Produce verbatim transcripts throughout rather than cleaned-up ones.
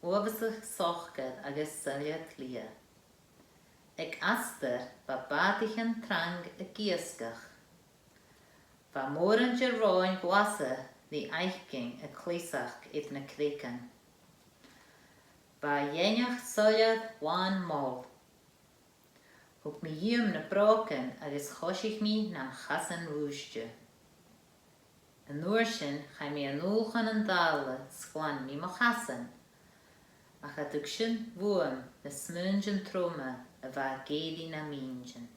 Uabhasach socair agus soilleir liath. Aig astar bha bàtaichean trang ag iasgach. Bha mòran de ròin ghlasa ri fhaicinn a' cleasachd air na creagan. Bha a dhèanadh soilleir làn mol. Thug mi dhìom na brògan agus choisich mi nam chasan rùisgte. An uair sin chaidh mi a-null chun an talla 's ghlan mi mo chasan, ach cha tug sin bhuam na smuaintean troma a bha ag èirigh nam inntinn.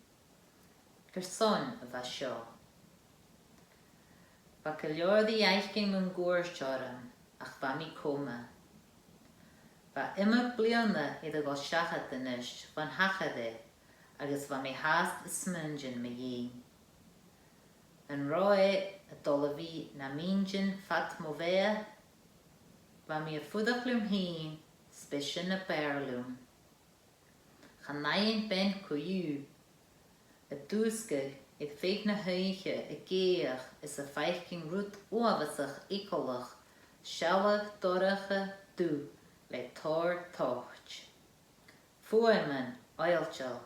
Carson a bha seo? Bha gu leòr ri fhaicinn mun cuairt orm, ach bha mi coma. Bha iomadh bliadhna air a dhol seachad a-nis bhon thachair e, agus bha mi fhathast a' smaointinn mu dheidhinn. An robh e a' dol a bhith nam inntinn fad mo bheatha? Bha mi a' fuireach leam fhìn, 's b' e sin a b' fheàrr leam. Chan fhaighinn bean co-dhiù. A' dùsgadh air feadh na h-oidhche ag èigheach is a' faicinn rud uabhasach eagalach, sealladh dorcha dubh le tòrr toit. Fuaimean oillteil.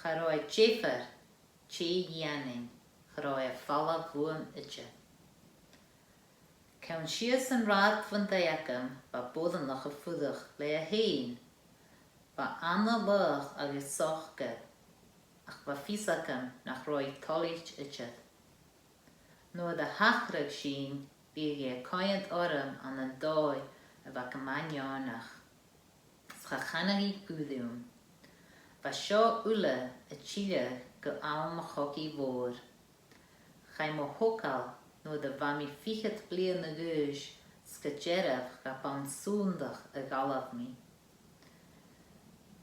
Cha robh e diofar dè dhèanainn, cha robh e a' falbh bhuam idir. Ceann sìos an rathad bhon taigh agam bha boireannach a' fuireach leatha fhèin. Bha i ana-laghach agus socair, ach bha fios agam nach robh i toilichte idir. Nuair a thachradh sinn, bhiodh i a' coimhead orm ann an dòigh a bha gu math neònach. 'S cha chanadh i guth rium. Bha seo uile a' tilleadh gu àm a' chogaidh mhòir. Chaidh mo thogail nuair a bha mi fichead bliadhna a dh'aois 's gu dearbh ghabh bonn sunndach a dh'fhalbh mi.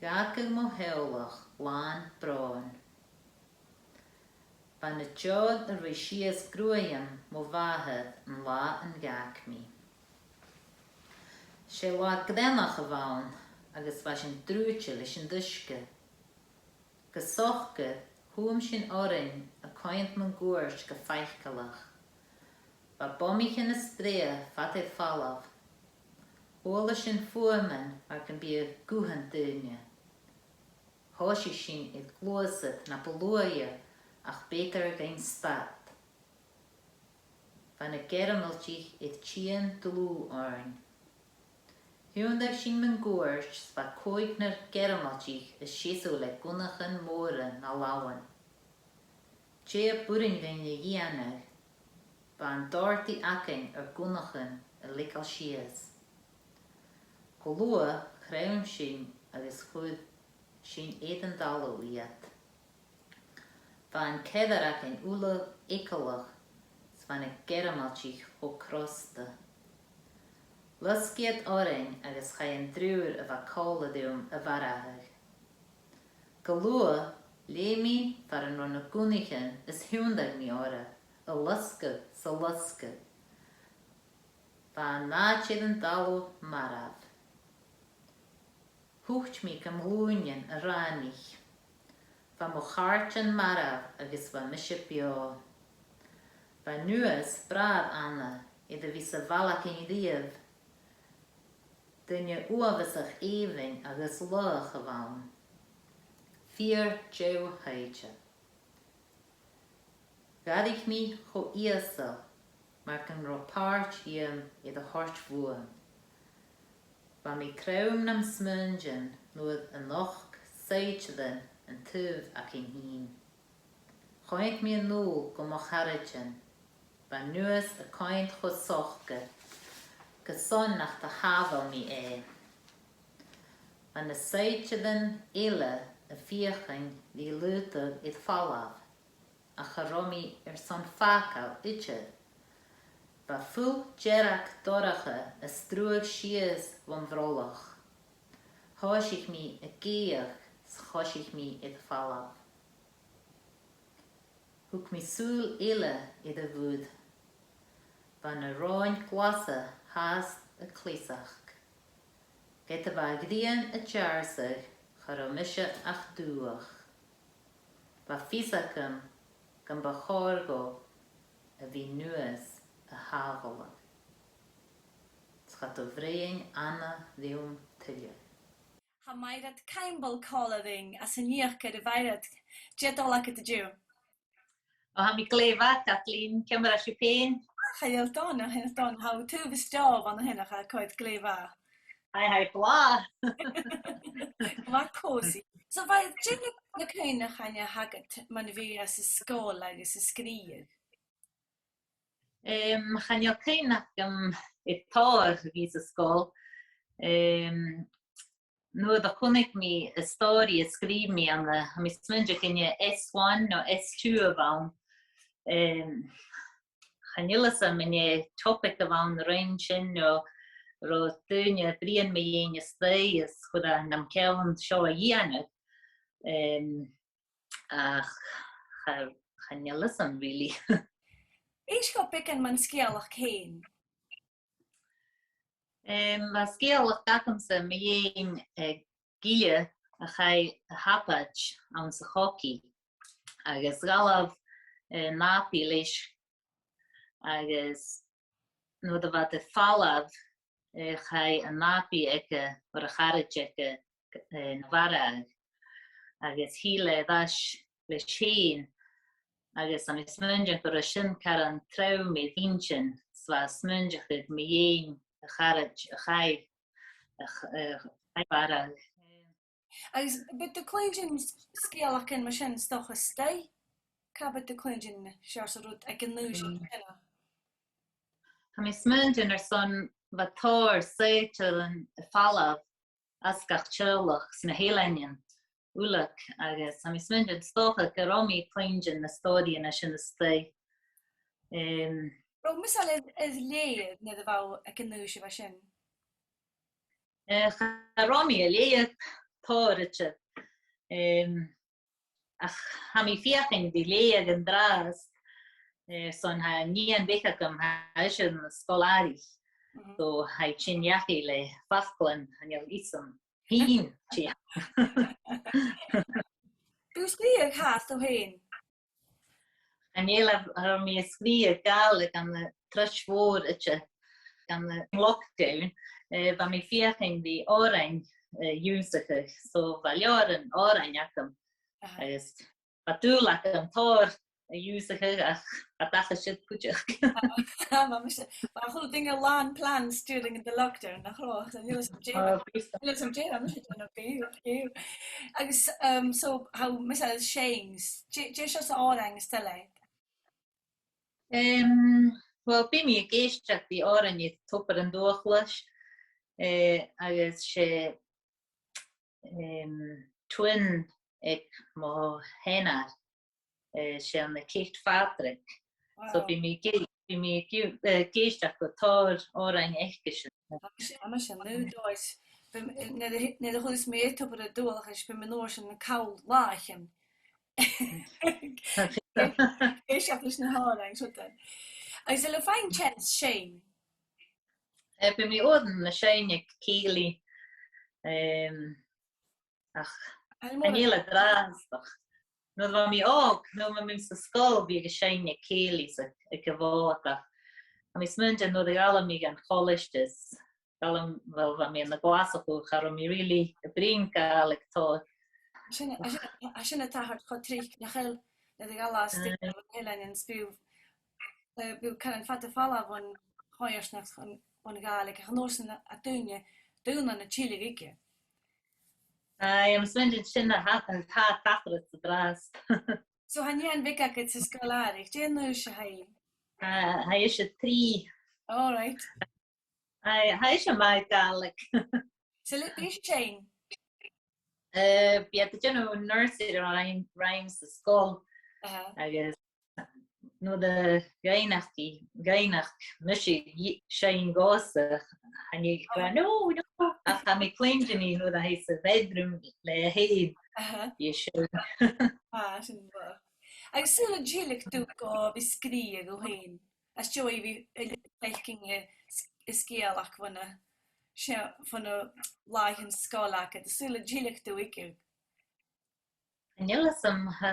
Dh'fhàgadh mo theaghlach làn bròin. Bha na deòir a' ruith sìos gruaidhean mo mhàthar an là an dh'fhàg mi. 'S e latha greannach a bh' ann agus bha sinn drùidhte leis an uisge. Gu socair, chùm sinn oirnn a' coimhead mun cuairt gu faiceallach. Bha bomaichean a' sreath fada air falbh. Chuala sinn fuaimean mar gum biodh guthan daoine. Thòisich sinn air gluasad na bu luaithe ach b' fheudar dhuinn stad. Bha na Gearmailtich air tighinn dlùth oirnn. Thionndaidh sinn mun cuairt 's bha còignear Gearmailtich a' seasamh le gunnachan mòra na làmhan. Dè b' urrainn dhuinn a dhèanamh? Bha an dortaidh againn ar gunnachan a leigeil sìos. Gu luath chrom sinn agus chuir sinn air an talamh iad. Bha an ceathrar againn uile eagalach 's bha na Gearmailtich cho crosta. Loisg iad oirnn agus chaidh an triùir a bha còmhla rium a mharbhadh. Gu luath, leum mi far an robh na gunnaichean is thionndaidh mi orra, a' losgadh 's a' losgadh. Bha an àite air an talamh marbh. Thuit mi gam ghlùinean a' rànaich. Bha mo chàirdean marbh agus bha mise beò. Bha Aonghas bràthair Anna, air a bhith sa bhaile againn a-riamh. Duine uabhasach èibhinn agus laghach a bh' ann. Fìor dheagh shaighdear. Dh'fhairich mi cho ìosal mar gun robh pàirt dhìom air a thoirt bhuam. Bha mi crom nam smaointean nuair a nochd saighdearan an taobh againn fhìn. Choimhead mi a-null gu mo charaidean. Bha Aonghas a' coimhead cho socair, carson nach do shàbhail mi e. Bha na saighdearan eile a' feuchainn ri lùghdadh air falbh, ach cha robh mi airson fàgail idir. Bha fuil dearg dorcha a' sruthadh sìos bhon bhroilleach. Thòisich mi ag èigheach 's choisich mi air falbh. Thug mi sùil eile air a' mhuir. Bha na ròin glasa fhathast a' cleasachd. Ged a bha a' ghrian a' deàrrsadh, cha robh mise ach dubhach. Bha fios agam gum bu chòir dhomh a bhith Aonghas a shàbhaladh. 'S Cha do bhruidhinn Anna rium tuilleadh. Tha Mairead Caimbeul còmhla rinn às an Ìochdar. A Mhairead, dè tha dol agad an-diugh? O, tha mi glè mhath, Kathleen, ciamar a tha sibh fhèin? Chan eil dona, chan eil dona, tha thu taobh a-staigh an-diugh, tha e glè mhath. Aidh, tha e blàth. Math cosy. So, a Mhairead, dè na, na cuimhneachain a th' agad mun bhith anns an sgoil agus a' sgrìobhadh? Em, chan eil cuimhne agam air tòrr a bhith san sgoil. Em, nuair a chunnaic mi an stòiridh a sgrìobh mi ann, tha mi a' smaoineachadh gur e S one no S two a bh' ann. Em, chan eil fhios agam an e topic a bh' ann a rinn sin no robh daoine a' bruidhinn mu dheidhinn a-staigh is chuir e nam cheann seo a dhèanamh. Em, ach cha, chan eil fhios agam, really. Innis dhomh beagan mun sgeulachd fhèin. Em, bha sgeulachd agamsa mu dheidhinn, eh, gille a chaidh a shabaid anns a' chogadh. Agus dh'fhalbh, eh, an nàbaidh leis agus nuair a bha iad a' falbh, eh, chaidh an nàbaidh aige, or a charaid aige, eh, na mharbhadh. Agus thill e air ais leis fhèin, agus tha mi a' smaoineachadh gun robh sin caran trom air a' bhean sin, 's bha e a' smaoineachadh mu dheidhinn a charaid a chaidh, a ch-, eh, a chaidh a mharbhadh. Agus am biodh tu a' cluinntinn s-, sgeulachdan mar sin 's dòcha a-staigh? Cà am biodh tu a' cluinntinn seòrsa rud aig an aois sin? Tha mi a' smaoineachadh airson bha tòrr saighdearan a' falbh às gach teaghlach sna h-eileanan uile, agus tha mi a' smaoineachadh 's dòcha gun robh mi a' cluinntinn na stòiridhean sin a-staigh. Em, robh thu measail air, air leughadh nuair a bha thu aig an aois a bha sin? Eh, cha robh mi a' leughadh tòrr idir. Em, ach tha mi a' feuchainn ri leughadh an-dràsta, eh, airson tha nighean bheag agam, tha ise ann an sgoil-àraich. Mhm. So tha i a' tighinn dhachaigh le faclan, chan eil fhios agam fhìn dè. Am bu sgrìobhadh fhathast thu fhèin? Chan eil, cha robh mi a' sgrìobhadh Gàidhlig ann an treis mhòr idir, ann an lockdown, eh, bha mi a' feuchainn ri òrain, eh, ionnsachadh, so bha leabhar òrain agam. Aha. Agus bha dùil agam tòrr a dh'ionnsachadh ach cha deachaidh sin cuideachd. Ah, bha mise, bha a h-uile duine làn plans during the lockdown, nach robh? So, chan eil fhios agam dè, oh, chan eil fhios agam dè, bha mise a' dèanamh, ok, ok. Agus, um, so, tha mise a' seinn, dè, dè seòrsa òrain as toil leat? Em, well, bidh mi ag èisteachd ri òrain air Tobar an Dualchais, eh, agus 's e, em, twin aig mo sheanair, eh, 's e ann an Ceap Phàdraig. So, wow, bidh mi ag è-, bidh mi ag è-, eh, ag èisteachd ri tòrr òrain aice-se. Tha mise, tha mise an-diugh, bidh mi, nuair a, nuair a chuireas mi air Tobar an Dualchais, bidh mi an uair sin a' call làithean. Èisteachd ris na h-òrain, so tha. Agus a bheil thu a' faighinn chance seinn? Eh, bidh mi uaireannan a' seinn aig cèilidh, em, ach chan eil e an-dràsta. Nuair a bha mi òg, nuair a bha mi san sgoil, bhiodh mi a' seinn aig cèilidh 's aig, aig a' Mhòd, ach tha mi a' smaoineachadh nuair a dh'fhalbh mi dhan cholaiste, dh'fhalbh, well, bha mi ann an Glaschu, cha robh mi really a' bruidhinn Gàidhlig tòrr. Sin, a sin, a sin a tha tachairt cho tric, nach eil, nuair a dh'fhalbhas daoine bho na h-eileanan, 's bidh, eh, bidh caran fada a' falbh bhon choimhearsnachd, bhon, bhon Ghàidhlig, ach an uair sin tha daoine, daoine na tilleadh thuige. Aye, tha mi a' smaoineachadh sin a tha, a tha tachairt an-dràsta. So tha nighean bheag agad san sgoil-àraich, dè an aois a tha i? Tha, tha ise trì. All right. Aye, tha ise math air Gàidhlig. So, le, dè tha i a' seinn? Eh, bidh iad a' dèanamh nursery rhyme, rhymes sa sgoil. Aha. Agus nuair a dh'fhaighneachd i, dh'fhaighneachd mise dhi-, seinn dhòmhsa, chan eil i ag ràdh, "No, no." Ach tha mi a' cluinntinn i nuair a tha i sa bhedroom leatha fhèin. Aha. Bidh i a' seinn. Ah, sin math. Agus saoil an tilleadh tu gu bhith sgrìobhadh thu fhèin? Às dèidh a bhith, eh, a' faicinn, eh, s-, an sgeulachd bho na, se-, bho na làithean sgoile agad, saoil an tilleadh tu thuige? Chan eil fhios agam, tha,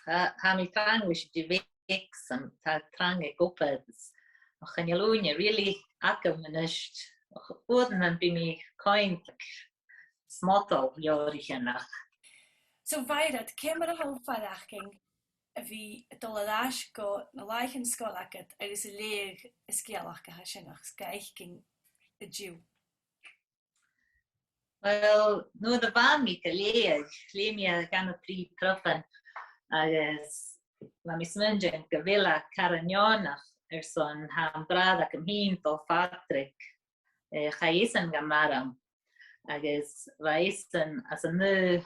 tha, tha mi trang leis an deasbad, 's tha e trang ag obair, is Ach chan eil ùine really agam a-nis. Ach uaireannan bidh mi a' coimhead small talk leabhraichean ach. So, Mhairead, ciamar a tha faireachdainn a bhith a' dol air ais gu na làithean-sgoile agad agus a' leughadh an sgeulachd a tha sin ach 's ga fhaicinn an-diugh? Well, nuair a bha mi ga leughadh, leugh mi e dha na prìomh phroifean agus bha mi a' smaoineachadh gu bheil e car neònach airson tha am bràthair agam fhìn, Dòmhnall Pàdraig, eh, chaidh esan dhan arm agus bha esan anns an aon,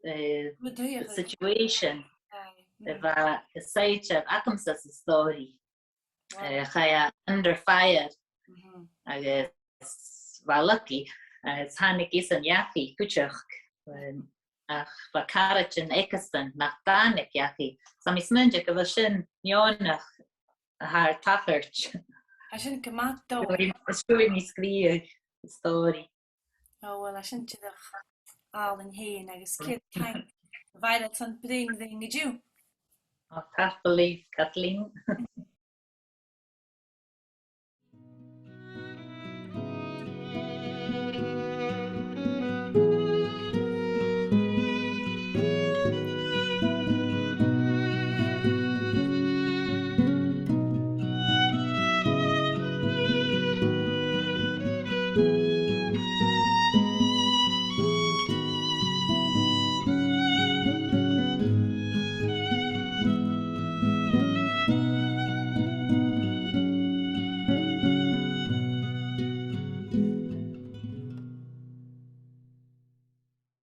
eh, Rud a tha situation. Aye. A bha a' saighdear agamsa sa stòiridh. Wow. Eh, chaidh e under fire. Mhm. Agus bha e lucky, agus thàinig esan dhachaigh cuideachd. Um, ach bha caraidean aigesan nach tàinig dhachaigh. So tha mi a' smaoineachadh gu bheil sin neònach a tha air tachairt. Tha sin gu math dona. Is dòcha, is dòcha gum bi mi a' sgrìobhadh an stòiridh. O, uill, tha sin dìreach àlainn fhèin agus ceud taing, a Mhairead, airson bruidhinn rinn an-diugh. O, tapadh leibh, Kathleen.